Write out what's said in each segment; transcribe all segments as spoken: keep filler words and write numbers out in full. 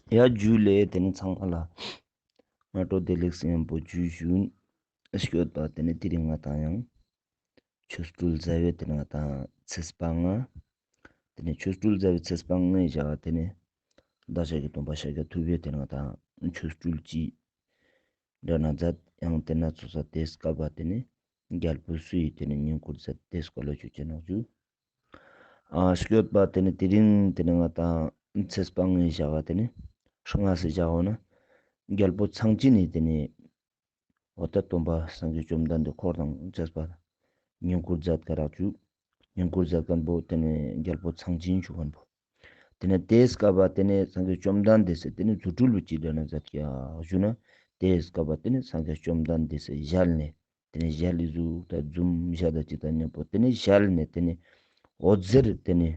ཡ་ཇུ་ལེ། ཏེ་ནེ་ཚང་མ་ལ་སྔ་དྲོ་བདེ་ལེགས་ཉམ་པོ་ཇུ་ཞུ་ཡིན། སྐྱོད་པ་ཏེ་ནེ་དེ་རིང་ང་ཏང་ཡང་ཆོ་འཕྲུལ་ཟླ་བའི་ཏེ་ནེ་ང་ཏང་ཚེས་པ་ལྔ། ཏེ་ནེ་ཆོ་འཕྲུལ་ཟླ་བའི་ཚེས་པ་ལྔའི་ཞག་ཏེ་ནེ་བདག་ཅག་གི་སྟོན་པ་ཤཱཀྱ་ཐུབ་པའི་ཏེ་ནེ་ང་ཏང་ཆོ་འཕྲུལ་ཅིག་འདྲ་ན་མཛད། ཡང་ཏེ་ནེ་ཚོགས་ས་ཏེ་སྐབས་པ་ཏེ་ནེ་རྒྱལ་པོ་སུ་ཡི་ཏེ་ནེ་བསྙེན་བཀུར་མཛད་དེ་སྐོར་ལ་ཆོ་ཅེས་ནོག་ཞུ། ཨ་སྐྱོད་པ་ཏེ་ནེ་དེ་རིང་ཏེ་ནེ་ང་ཏང་ཚེས་པ་ལྔའི་ཞག་ཏེ་ནེ་སྔ་སེ་ཞག་འོ་ན་རྒྱལ་པོ་ཚངས་བྱིན་ནི་ཏེ་ནེ་འོ་ད་སྟོན་པ་སངས་རྒྱས་བཅོམ་ལྡན་འདས་འཁོར་དང་བཅས་པ་བསྙེན་བཀུར་མཛད་ཀ་རག་ཞུ། བསྙེན་བཀུར་མཛད་མཁན་པོ་ཏེ་ནེ་རྒྱལ་པོ་ཚངས་བྱིན་ཞུ་མཁན་པོ། ཏེ་ནེ་ཏེ་སྐབས་པ་ཏེ་ནེ་སངས་རྒྱས་བཅོམ་ལྡན་འདས་སི་ཏེ་ནེ་རྫུ་འཕྲུལ་བོ་ཅི་འདྲ་ན་མཛད་ཀྱག་ཞུ་ན། ཏེ་སྐབས་པ་ཏེ་ནེ་སངས་རྒྱས་བཅོམ་ལྡན་འདས་སི་ཞལ་ནེ་ཏེ་ནེ་ཞལ་ལི་ཟུག་ད་འཛུམ་ཞལ་ད་ཅིག་དང་ཉམ་པོ་ཏེ་ནེ་ཞལ་ནེ་ཏེ་ནེ་འོད་ཟེར་ཏེ་ནེ་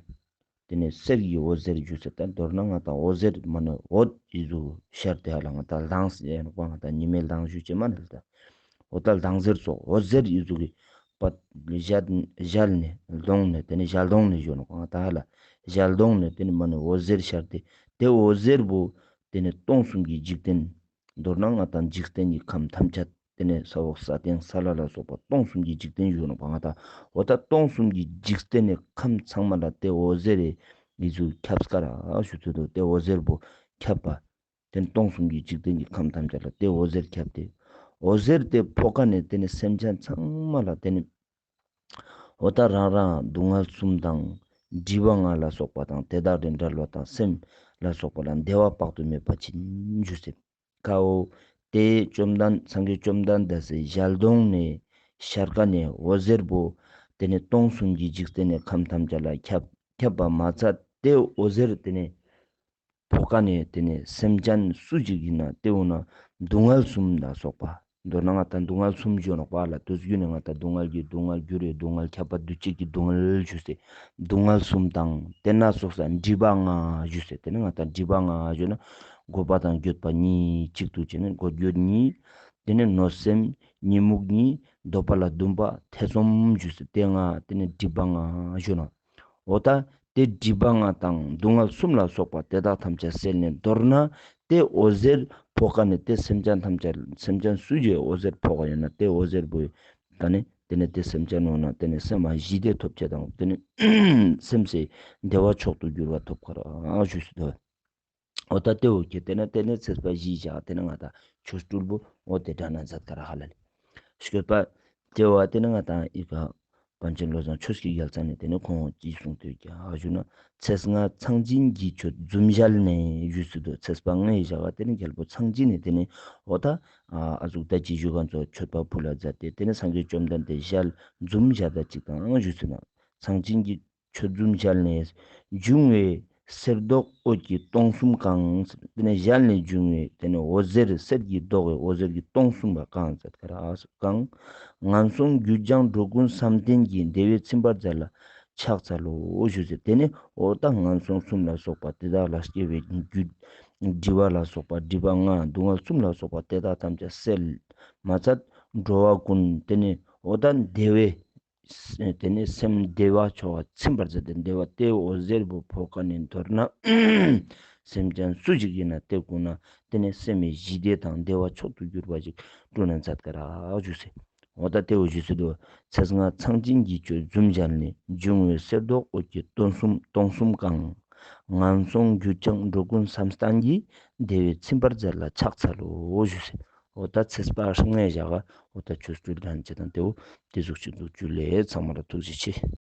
ཏེ་ནེ་གསེར་གྱི་འོད་ཟེར་ཞུ་སེ་ད་མདོར་ན་ང་ཏང་འོད་ཟེར་མ་ནེ་འོད་ཡི་ཟུག་ཤར་ཏེ་ཧ་ལ་ང་ཏང་ལྡང་ཟེར་ཡང་ང་ཏང་ཉི་མའི་ལྡང་ཞུ་ཅེས་མ་ནེ་ལ་ད་འོ་ད་ལྡང་ཟེར་སོགས་འོད་ཟེར་ཡི་ཟུག་གི་པ་ཞལ་ཞལ་ནེ་གདོང་ནེ་ཏེ་ནེ་ཞལ་གདོང་ནེ་ཞུ་ནོག་ང་ཏང་ཧ་ལ་ཞལ་གདོང་ནེ་ཏེ་ནེ་མ་ནེ་འོད་ཟེར་ཤར་ཏེ་ཏེ་འོད་ཟེར་བོ་ཏེ་ནེ་སྟོང་གསུམ་གྱི་འཇིག་རྟེན་མདོར་ན་ང་ཏང་འཇིག་རྟེན་གྱི་ཁམས་ཐམས་ཅད་ཏེ་ནེ་ས་འོག་ས་སྟེང་ས་བླ་ལ་སོགས་པ་སྟོང་གསུམ་གྱི་འཇིག་རྟེན་ཞུ་ནོག་པ་ང་ཏང་འོ་ད་སྟོང་གསུམ་གྱི་འཇིག་རྟེན་ནི་ཁམས་ཚང་མ་ལ་ཏེ་འོད་ཟེར་རེ་ཡི་ཟུག་ཁྱབ་ཀ་རག་ཞུ་ཚུལ་དུ་ཏེ་འོད་ཟེར་བོ་ཁྱབ་པ། ཏེ་ནེ་སྟོང་གསུམ་གྱི་འཇིག་རྟེན་གྱི་ཁམས་ཐམས་ཅད་ལ་ཏེ་འོད་ཟེར་ཁྱབ་སྟེ་འོད་ཟེར་ཏེ་ཕོག་ཀ་ནེ་ཏེ་ནེ་སེམས་ཅན་ཚང་མ་ལ་ཏེ་ནེ་འོ་ད་རང་རང་སྡུག་བསྔལ་གསུམ་དང་སྒྲིབ་པ་ལྔ་ལ་སོགས་པ་དང་དེ་དག་དང་བྲལ་བ་དང་སེམས་ལ་སོགས་པ་ལ་བདེ་བ་དཔག་ཏུ་མེད་པ་ཅིག་ཞུ་སེ། ཁའོ། ཏེ་བཅོམ་ལྡན་སངས་རྒྱས་བཅོམ་ལྡན་འདས་སི་ཞལ་གདོང་ནེ་ཤར་ཀ་ནེ་འོད་ཟེར་བོ་ཏེ་ནེ་སྟོང་གསུམ་གྱི་འཇིག་རྟེན་ནི་ཁམས་ཐམས་ཅད་ལ་ཁྱབ་ཁྱབ་པ་མ་ཚད་ཏེ་འོད་ཟེར་ཏེ་ནེ་ཕོག་ཀ་ནེ་ཏེ་ནེ་སེམས་ཅན་སུ་ཞིག་ཨིན་ན་ཏེ་འོ་ན་སྡུག་བསྔལ་གསུམ་ལ་སོགས་པ་མདོར་ན་ང་ཏང་སྡུག་བསྔལ་གསུམ་ཞུ་ནོག་པ་ལ་དུས་རྒྱུན་ནེ་ང་ཏང་སྡུག་བསྔལ་གྱི་སྡུག་བསྔལ་འགྱུར་བའི་སྡུག་བསྔལ་ཁྱབ་པ་འདུ་བྱེད་ཀྱི་སྡུག་བསྔལ་ཞུ་སེ་སྡུག་བསྔལ་གསུམ་དང་ཏེ་ནེ་སོགས་ས་སྒྲིབ་པ་ལྔ་ཞུ་སེ་ཏེ་ནེ་ང་ཏང་སྒྲིབ་པ་ལྔ་ཞུ་ན་རྒོད་པ་དང་འགྱོད་པ་གཉིས་གཅིག་ཏུ་བྱས་ནས་རྒོད་འགྱོད་གཉིས། ཏེ་ནེ་གནོད་སེམས་གཉིད་རྨུགས་གཉིས་འདོད་པ་ལ་འདུན་པ་ཐེ་ཚོམ་ཞུ་སེ་ཏེ་ལྔ་ཏེ་ནེ་སྒྲིབ་པ་ལྔ་ཞུ་ན། འོ་ད་ཏེ་སྒྲིབ་པ་ལྔ་དང་སྡུག་བསྔལ་གསུམ་ལ་སོགས་པ་དེ་དག་ཐམས་ཅད་སེལ་ནས་མདོར་ན་ཏེ་འོད་ཟེར་ཕོག་ཀ་ནེ་ཏེ་སེམས་ཅན་ཐམས་ཅད་སེམས་ཅན་སུ་ཞིག་འོད་ཟེར་ཕོག་ཀ་ཨིན་ན་ཏེ་འོད་ཟེར་བོ་ད་ནི་ཏེ་ནེ་ཏེ་སེམས་ཅན་འོ་ན་ཏེ་ནེ་སེམས་མ་ཞི་བདེ་ཐོབ་ཅེས་དང་ཏེ་ནེ་སེམས་སི་བདེ་བ་མཆོག་ཏུ་གྱུར་བ་ཐོབ་ཀ་རག་ཞུ་སེ་དོ། འོ་ད་ཏེ་འོ་ཁེ་ཏེ་ནེ་ཏེ་ནེ་ཚེས་པ་བཞི་ཞག་ཏེ་ནེ་ང་ཏང་ཆོ་འཕྲུལ་བོ་འོ་ཏེ་འདྲ་ན་མཛད་ཀ་རག་ཧ་ལ་ལེ། སྐྱོད་པ་ཏེ་བོ་ཏེ་ནེ་ང་ཏང་ཨི་ཀ་པཎ་ཆེན་བློ་བཟང་ཆོས་ཀྱི་རྒྱལ་མཚན་ནེ་ཏེ་ནེ་ཁོང་ཅི་གསུངས་ཏེ་ཡོད་ཀྱག་ཞུ་ན། ཚེས་ལྔ་ཚངས་བྱིན་གྱིས་མཆོད་འཛུམ་ཞལ་ནས་ཞུ་སེ་དོ། ཚེས་པ་ལྔའི་ཞག་ཏེ་ནེ་རྒྱལ་པོ་ཚངས་བྱིན་ནི་ཏེ་ནེ་འོ་ད་ཨ་ཟུག་ད་ཅི་ཞུ་ཁན་ཚོ་མཆོད་པ་ཕུལ་ལ་མཛད་དེ་ཏེ་ནེ་སངས་རྒྱས་བཅོམ་ལྡན་འདས་ཞལ་འཛུམ་ཞལ་ད་ཅིག་དང་ཞུ་སེ་ན། ཚངས་བྱིན་གྱིས་མཆོད་འཛུམ་ཞལ་ནས་འབྱུང་བའི་གསེར་མདོག་འོད་ཀྱི་སྟོང་གསུམ་གང་། ཏེ་ནེ་ཞལ་ནེ་འབྱུང་བའི་ཏེ་ནེ་འོད་ཟེར་གསེར་གྱི་མདོག་གི་འོད་ཟེར་གྱི་སྟོང་གསུམ་པ་གང་ཟེར་ཀ་རག་གང་། ངན་སོང་རྒྱུད་སྦྱངས་འགྲོ་ཀུན་བསམ་གཏན་གྱི་བདེ་བའི་ཚིམ་པར་མཛད་ལ་ཕྱག་འཚལ་ལོ་ཞུ་སེ། ཏེ་ནེ་འོ་ད་ངན་སོང་གསུམ་ལ་སོགས་པ་དེ་དག་ལ་སྐྱེ་བའི་རྒྱུ་སྒྲིབ་པ་ལ་སོགས་པ་སྒྲིབ་པ་ལྔ་སྡུག་བསྔལ་གསུམ་ལ་སོགས་པ་དེ་དག་ཐམས་ཅད་སེལ་མ་ཚད་འགྲོ་བ་ཀུན་ཏེ་ནེ་འོ་ད་བདེ་བའི་ཏེ་ནེ་སེམས་བདེ་བ་མཆོག་ཚིམ་པར་མཛད་དེ་བདེ་བ་ཏེ་འོད་ཟེར་བོ་ཕོག་ཀ་ནེ་མདོར་ན་སེམས་ཅན་སུ་ཞིག་ཨིན་ན་ཏེ་ཀུན་ན་ཏེ་ནེ་སེམས་ཞི་བདེ་དང་བདེ་བ་མཆོག་ཏུ་གྱུར་པ་ཞིག་བསྐྲུན་ན་མཛད་ཀ་རག་ཞུ་སེ། འོ་ད་ཏེ་བོ་ཞུ་སེ་དོ། ཚེས་ལྔ་ཚངས་བྱིན་གྱིས་མཆོད་འཛུམ་ཞལ་ནས་འབྱུང་བའི་གསེར་མདོག་འོད་ཀྱི་སྟོང་གསུམ་སྟོང་གསུམ་གང་། ངན་སོང་རྒྱུད་སྦྱངས་འགྲོ་ཀུན་བསམ་གཏན་གྱི་བདེ་བའི་ཚིམ་པར་མཛད་ལ་ཕྱག་འཚལ་ལོ་ཞུ་སེ། འོ་ད་ཚེས་པ་ལྔའི་ཞག་འོ་ད་ཆོ་འཕྲུལ་དྲན་ཅེས་དང་ཏེ་བོ་ཏེ་ཟུག་ཅིག་འདུག་ཇུ་ལེ། ཚང་མ་ལ་ཐུགས་རྗེ་ཆེ།